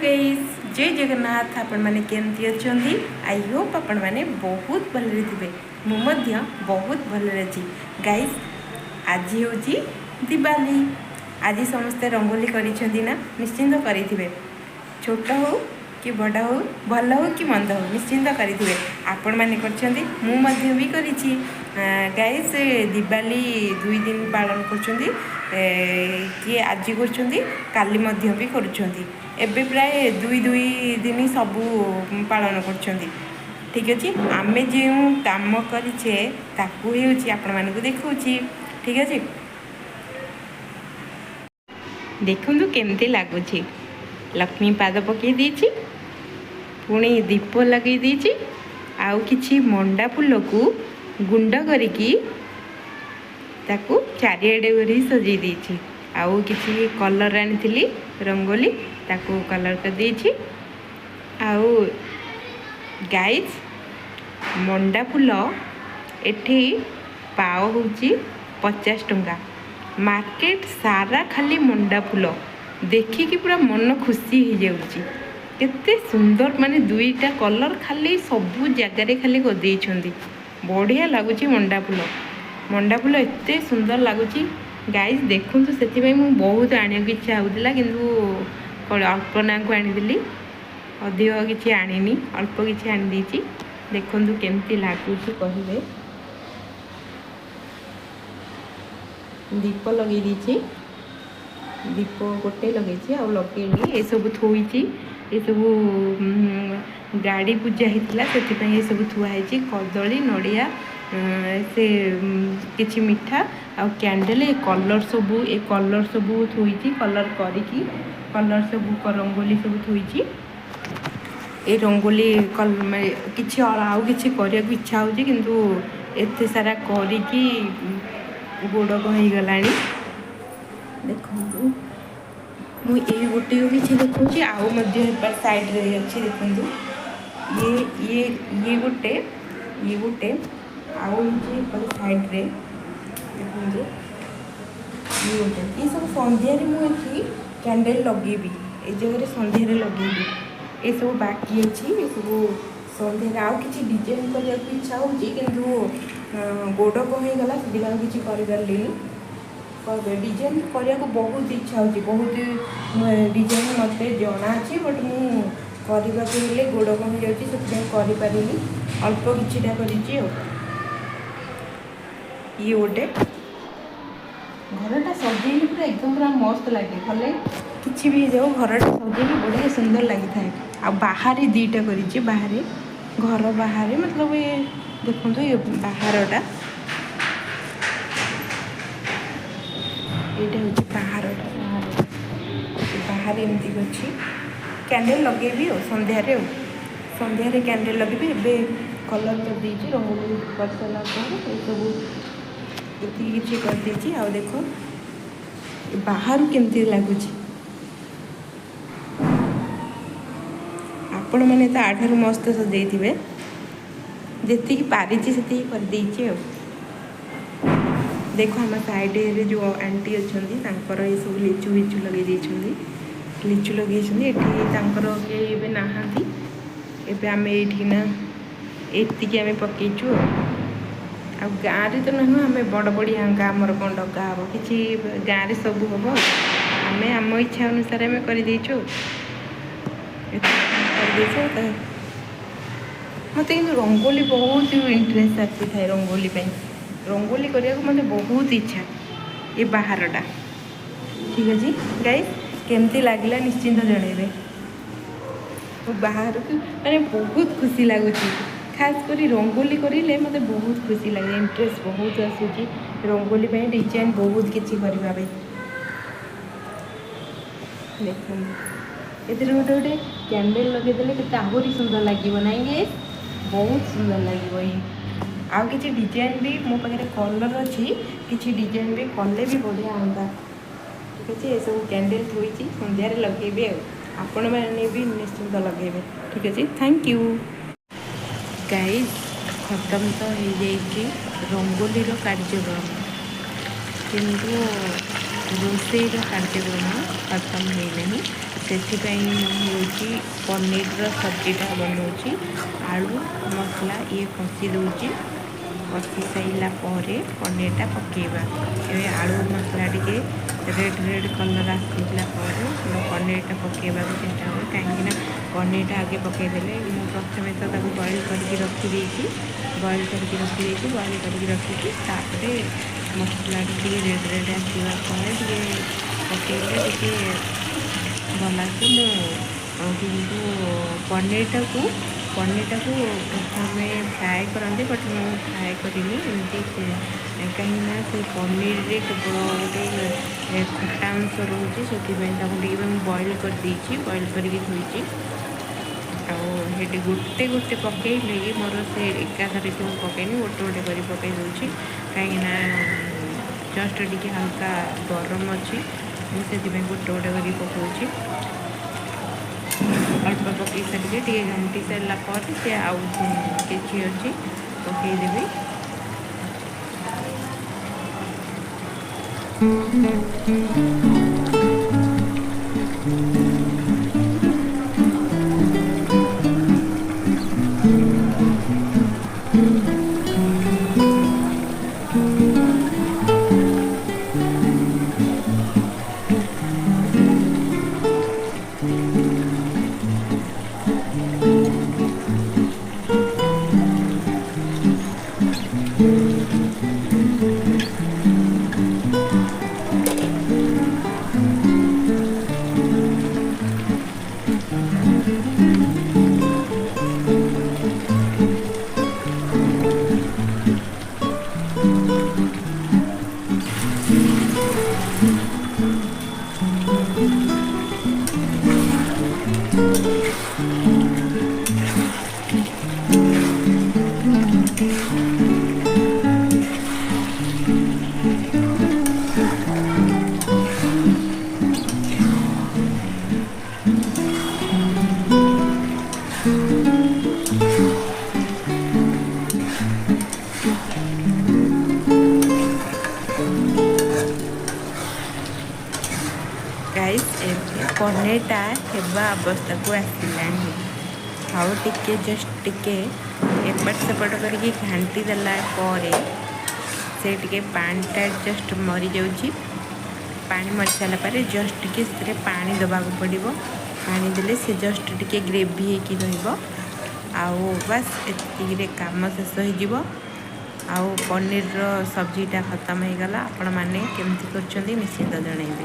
Guys, ଜୟ ଜଗନ୍ନାଥ। ଆପଣମାନେ କେମିତି ଅଛନ୍ତି? I Hope ଆପଣମାନେ ବହୁତ ଭଲରେ ଥିବେ। ମୁଁ ମଧ୍ୟ ବହୁତ ଭଲରେ ଅଛି। ଗାଇସ୍, ଆଜି ହେଉଛି ଦିୱାଲି। ଆଜି ସମସ୍ତେ ରଙ୍ଗୋଲି କରିଛନ୍ତି ନା? ନିଶ୍ଚିନ୍ତ କରିଥିବେ। ଛୋଟ ହଉ କି ବଡ଼ ହଉ, ଭଲ ହଉ କି ମନ୍ଦ ହଉ, ନିଶ୍ଚିନ୍ତ କରିଥିବେ। ଆପଣମାନେ କରିଛନ୍ତି, ମୁଁ ମଧ୍ୟ ବି କରିଛି। ଗାଇସ୍, ଦିୱାଲି 2 ଦିନ ପାଳନ କରୁଛନ୍ତି। କିଏ ଆଜି କରୁଛନ୍ତି, କାଲି ମଧ୍ୟ ବି କରୁଛନ୍ତି। ଏବେ ପ୍ରାୟ ଦୁଇ ଦୁଇ ଦିନ ସବୁ ପାଳନ କରୁଛନ୍ତି। ଠିକ୍ ଅଛି, ଆମେ ଯେଉଁ କାମ କରିଛେ ତାକୁ ହେଉଛି ଆପଣମାନଙ୍କୁ ଦେଖାଉଛି। ଠିକ୍ ଅଛି, ଦେଖନ୍ତୁ କେମିତି ଲାଗୁଛି। ଲକ୍ଷ୍ମୀ ପାଦ ପକାଇ ଦେଇଛି, ପୁଣି ଦୀପ ଲଗାଇ ଦେଇଛି ଆଉ କିଛି ମଣ୍ଡା ଫୁଲକୁ ଗୁଣ୍ଡ କରିକି ତାକୁ ଚାରିଆଡ଼େ କରି ସଜେଇ ଦେଇଛି। ଆଉ କିଛି କଲର୍ ଆଣିଥିଲି ରଙ୍ଗୋଲି, ତାକୁ କଲର୍ କରିଦେଇଛି। ଆଉ ଗାଇଜ୍, ମଣ୍ଡା ଫୁଲ ଏଠି ପାଓ ହେଉଛି 50 ଟଙ୍କା। ମାର୍କେଟ ସାରା ଖାଲି ମଣ୍ଡା ଫୁଲ ଦେଖିକି ପୁରା ମନ ଖୁସି ହେଇଯାଉଛି। କେତେ ସୁନ୍ଦର, ମାନେ ଦୁଇଟା କଲର୍ ଖାଲି ସବୁ ଜାଗାରେ ଖାଲି କରିଦେଇଛନ୍ତି। ବଢ଼ିଆ ଲାଗୁଛି ମଣ୍ଡା ଫୁଲ। ମଣ୍ଡା ଫୁଲ ଏତେ ସୁନ୍ଦର ଲାଗୁଛି ଗାଇଜ୍, ଦେଖନ୍ତୁ। ସେଥିପାଇଁ ମୁଁ ବହୁତ ଆଣିବାକୁ ଇଚ୍ଛା ହେଉଥିଲା, କିନ୍ତୁ ଅଳ୍ପ ନାକୁ ଆଣିଦେଲି। ଅଧିକ କିଛି ଆଣିନି, ଅଳ୍ପ କିଛି ଆଣିଦେଇଛି। ଦେଖନ୍ତୁ କେମିତି ଲାଗୁଛି କହିବେ। ଦୀପ ଲଗେଇ ଦେଇଛି। ଦୀପ ଗୋଟେ ଲଗେଇଛି, ଆଉ ଲଗେଇନି। ଏସବୁ ଥୋଇଛି। ଏସବୁ ଗାଡ଼ି ପୂଜା ହେଇଥିଲା, ସେଥିପାଇଁ ଏସବୁ ଥୁଆ ହେଇଛି। କଦଳୀ, ନଡ଼ିଆ, ସେ କିଛି ମିଠା ଆଉ କ୍ୟାଣ୍ଡେଲ୍, ଏ କଲର୍ ସବୁ, ଏ କଲର୍ ସବୁ ଥୋଇଛି। କଲର୍ କରିକି କଲର୍ ସବୁ ରଙ୍ଗୋଲି ସବୁ ଥୋଇଛି। ଏ ରଙ୍ଗୋଲି କିଛି ଆଉ କିଛି କରିବାକୁ ଇଚ୍ଛା ହେଉଛି, କିନ୍ତୁ ଏତେ ସାରା କରିକି ଗୋଡ଼ କଣ ହେଇଗଲାଣି। ଦେଖନ୍ତୁ, ମୁଁ ଏଇ ଗୋଟିଏ କିଛି ଦେଖାଉଛି, ଆଉ ମଧ୍ୟ ହେପାର ସାଇଡ଼୍ରେ ଅଛି। ଦେଖନ୍ତୁ, ଇଏ ଇଏ ଇଏ ଗୋଟେ, ଇଏ ଗୋଟେ, ଆଉ ହେଉଛି ଏପଟେ ସାଇଡ଼୍ରେ। ଦେଖନ୍ତୁ, ଇଏ ଗୋଟେ। ଇଏ ସବୁ ସନ୍ଧ୍ୟାରେ ମୁଁ ଏଠି କ୍ୟାଣ୍ଡେଲ୍ ଲଗେଇବି। ଏଇ ଜାଗାରେ ସନ୍ଧ୍ୟାରେ ଲଗେଇବି। ଏସବୁ ବାକି ଅଛି। ଏସବୁ ସନ୍ଧ୍ୟାରେ ଆଉ କିଛି ଡିଜାଇନ୍ କରିବାକୁ ଇଚ୍ଛା ହେଉଛି, କିନ୍ତୁ ଗୋଡ଼ କଣ ହେଇଗଲା, ସେଥିପାଇଁ ଆଉ କିଛି କରିପାରିଲିନି। ଡିଜାଇନ୍ କରିବାକୁ ବହୁତ ଇଚ୍ଛା ହେଉଛି। ବହୁତ ଡିଜାଇନ୍ ମୋତେ ଜଣା ଅଛି, ବଟ୍ ମୁଁ କରିବାକୁ ହେଲେ ଗୋଡ଼ କଣ ହେଇଯାଉଛି, ସେଥିପାଇଁ କରିପାରିନି। ଅଳ୍ପ କିଛିଟା କରିଛି। ଆଉ ଇଏ ଗୋଟେ। ଘରଟା ସଜେଇଲେ ପୁରା ଏକଦମ ପୁରା ମସ୍ତ ଲାଗେ। ଭଲେ କିଛି ବି ହେଇଯାଉ, ଘରଟା ସଜେଇଲେ ବଢ଼ିଆ ସୁନ୍ଦର ଲାଗିଥାଏ। ଆଉ ବାହାରେ ଦୁଇଟା କରିଛି, ବାହାରେ, ଘର ବାହାରେ। ମତଲବ ଇଏ ଦେଖନ୍ତୁ, ଇଏ ବାହାରଟା। ଏଇଟା ହେଉଛି ବାହାରଟା। ବାହାର ବାହାରେ ଏମିତି ଅଛି। କ୍ୟାଣ୍ଡେଲ୍ ଲଗେଇବି ଆଉ ସନ୍ଧ୍ୟାରେ, ଆଉ ସନ୍ଧ୍ୟାରେ କ୍ୟାଣ୍ଡେଲ୍ ଲଗେଇବି। ଏବେ କଲର୍ କରିଦେଇଛି। ରଙ୍ଗୋଲି କରିସାରିଲା ପରେ ଏସବୁ ଏତିକି କିଛି କରିଦେଇଛି। ଆଉ ଦେଖ, ଏ ବାହାରୁ କେମିତି ଲାଗୁଛି। ଆପଣମାନେ ତ ଆଠାରୁ ମସ୍ତ ସଜେଇଥିବେ। ଯେତିକି ପାରିଛି ସେତିକି କରିଦେଇଛି। ଆଉ ଦେଖ, ଆମ ସାଇଡ଼ରେ ଯେଉଁ ଆଣ୍ଟି ଅଛନ୍ତି, ତାଙ୍କର ଏସବୁ ଲିଚୁ ଫିଚୁ ଲଗେଇ ଦେଇଛନ୍ତି। ଲିଚୁ ଲଗେଇଛନ୍ତି ଏଠି। ତାଙ୍କର କେହି ଏବେ ନାହାନ୍ତି। ଏବେ ଆମେ ଏଇଠି ନା ଏତିକି ଆମେ ପକେଇଛୁ। ଆଉ ଆଉ ଗାଁରେ ତ ନୁହଁ, ଆମେ ବଡ଼ ବଡ଼ିଆଙ୍କା, ଆମର କ'ଣ ଡକା ହେବ କିଛି? ଗାଁରେ ସବୁ ହେବ। ଆମେ ଆମ ଇଚ୍ଛା ଅନୁସାରେ ଆମେ କରିଦେଇଛୁ, ଏତିକି କରିଦେଇଛୁ ତ। ମୋତେ କିନ୍ତୁ ରଙ୍ଗୋଲି ବହୁତ ଇଣ୍ଟରେଷ୍ଟ ଆସିଥାଏ। ରଙ୍ଗୋଲି ପାଇଁ, ରଙ୍ଗୋଲି କରିବାକୁ ମୋତେ ବହୁତ ଇଚ୍ଛା। ଏ ବାହାରଟା। ଠିକ୍ ଅଛି ଗାଇସ୍, କେମିତି ଲାଗିଲା ନିଶ୍ଚିନ୍ତ ଜଣେଇବେ। ମୁଁ ବାହାରକୁ ମାନେ ବହୁତ ଖୁସି ଲାଗୁଛି। ଖାସ୍ କରି ରଙ୍ଗୋଲି କରିଲେ ମୋତେ ବହୁତ ଖୁସି ଲାଗେ। ଇଣ୍ଟରେଷ୍ଟ ବହୁତ ଆସୁଛି ରଙ୍ଗୋଲି ପାଇଁ, ଡିଜାଇନ୍ ବହୁତ କିଛି କରିବା ପାଇଁ। ଦେଖନ୍ତୁ, ଏଥିରେ ଗୋଟେ ଗୋଟେ କ୍ୟାଣ୍ଡେଲ୍ ଲଗେଇଦେଲେ କେତେ ଆହୁରି ସୁନ୍ଦର ଲାଗିବ, ନାଇଁ ଗାଇସ୍? ବହୁତ ସୁନ୍ଦର ଲାଗିବ ଇଏ। ଆଉ କିଛି ଡିଜାଇନ୍ ବି ମୋ ପାଖରେ କଲର୍ ଅଛି, କିଛି ଡିଜାଇନ୍ ବି କଲେ ବି ବଢ଼ିଆ ହୁଅନ୍ତା। ଠିକ୍ ଅଛି, ଏସବୁ କ୍ୟାଣ୍ଡେଲ୍ ଥୋଇଛି, ସନ୍ଧ୍ୟାରେ ଲଗେଇବି। ଆଉ ଆପଣମାନେ ବି ନିଶ୍ଚିନ୍ତ ଲଗେଇବେ। ଠିକ୍ ଅଛି, thank you guys. ଖତମ ତ ହେଇଯାଇଛି ରଙ୍ଗୋଲିର କାର୍ଯ୍ୟକ୍ରମ, କିନ୍ତୁ ରୋଷେଇର କାର୍ଯ୍ୟକ୍ରମ ଖତମ ହେଇନାହିଁ। ସେଥିପାଇଁ ମୁଁ ହେଉଛି ପନିରର ସବଜିଟା ବନାଉଛି। ଆଳୁ ମସଲା ଇଏ କଷି ଦେଉଛି। କଷି ସାରିଲା ପରେ ପନିରଟା ପକାଇବା। ଏବେ ଆଳୁ ମସଲା ଟିକେ ରେଡ଼୍ ରେଡ଼୍ କଲର୍ ଆସିଲା ପରେ ମୁଁ ପନିରଟା ପକାଇବାକୁ ଚେଷ୍ଟା କରେ, କାହିଁକିନା ପନିରଟା ଆଗେ ପକାଇଦେଲେ ମୁଁ ପ୍ରଥମେ ତ ତାକୁ ବଏଲ୍ କରିକି ରଖିଦେଇଛି। ବଏଲ୍ କରିକି ରଖିଦେଇଛି। ବଏଲ୍ କରିକି ରଖିକି ତାପରେ ମସଲାଟା ଟିକେ ରେଡ଼୍ ରେଡ଼୍ ଆସିବା ପରେ ଟିକେ ପକାଇଲେ ଟିକେ ଭଲ ଆସେ। ମୁଁ କିନ୍ତୁ ପନିରଟାକୁ ପ୍ରଥମେ ଫ୍ରାଏ କରନ୍ତି, ବଟ୍ ମୁଁ ଫ୍ରାଏ କରିନି ଏମିତି, କାହିଁକିନା ସେ ପନିରରେ କେବଳ ଗୋଟେ ଖଟା ଅଂଶ ରହୁଛି। ସେଥିପାଇଁ ତାକୁ ଟିକେ ମୁଁ ବଏଲ୍ କରିଦେଇଛି, ବଏଲ୍ କରିକି ଥୋଇଛି। ଆଉ ସେଠି ଗୋଟେ ଗୋଟେ ପକାଇଲେ କି ମୋର ସେ ଏକାଥରକେ ମୁଁ ପକାଇନି, ଗୋଟେ ଗୋଟେ କରି ପକାଇ ଦେଉଛି, କାହିଁକିନା ଜଷ୍ଟ ଟିକେ ହାଲକା ଗରମ ଅଛି। ମୁଁ ସେଥିପାଇଁ ଗୋଟେ ଗୋଟେ କରି ପକାଉଛି। ଅଳ୍ପ ପକାଇ ସାରିକି ଟିକେ ଘାଣ୍ଟି ସାରିଲା ପରେ ସେ ଆଉ କିଛି ଅଛି ପକାଇଦେବି। ଗାଇସ୍, ଏବେ ପନିରଟା ହେବା ଅବସ୍ଥାକୁ ଆସିଲାଣି। ଆଉ ଟିକେ ଜଷ୍ଟ ଟିକେ ଏପଟ ସେପଟ କରିକି ଘାଣ୍ଟି ଦେଲା ପରେ ସେ ଟିକେ ପାଣିଟା ଜଷ୍ଟ ମରିଯାଉଛି। ପାଣି ମରିସାରିଲା ପରେ ଜଷ୍ଟ ଟିକେ ସେଥିରେ ପାଣି ଦେବାକୁ ପଡ଼ିବ। ପାଣି ଦେଲେ ସେ ଜଷ୍ଟ ଟିକେ ଗ୍ରେଭି ହେଇକି ରହିବ। ଆଉ ବାସ୍, ଏତିକିରେ କାମ ଶେଷ ହେଇଯିବ ଆଉ ପନିରର ସବଜିଟା ଖତମ ହେଇଗଲା। ଆପଣମାନେ କେମିତି କରୁଛନ୍ତି ନିଶ୍ଚିନ୍ତ ଜଣାଇବେ।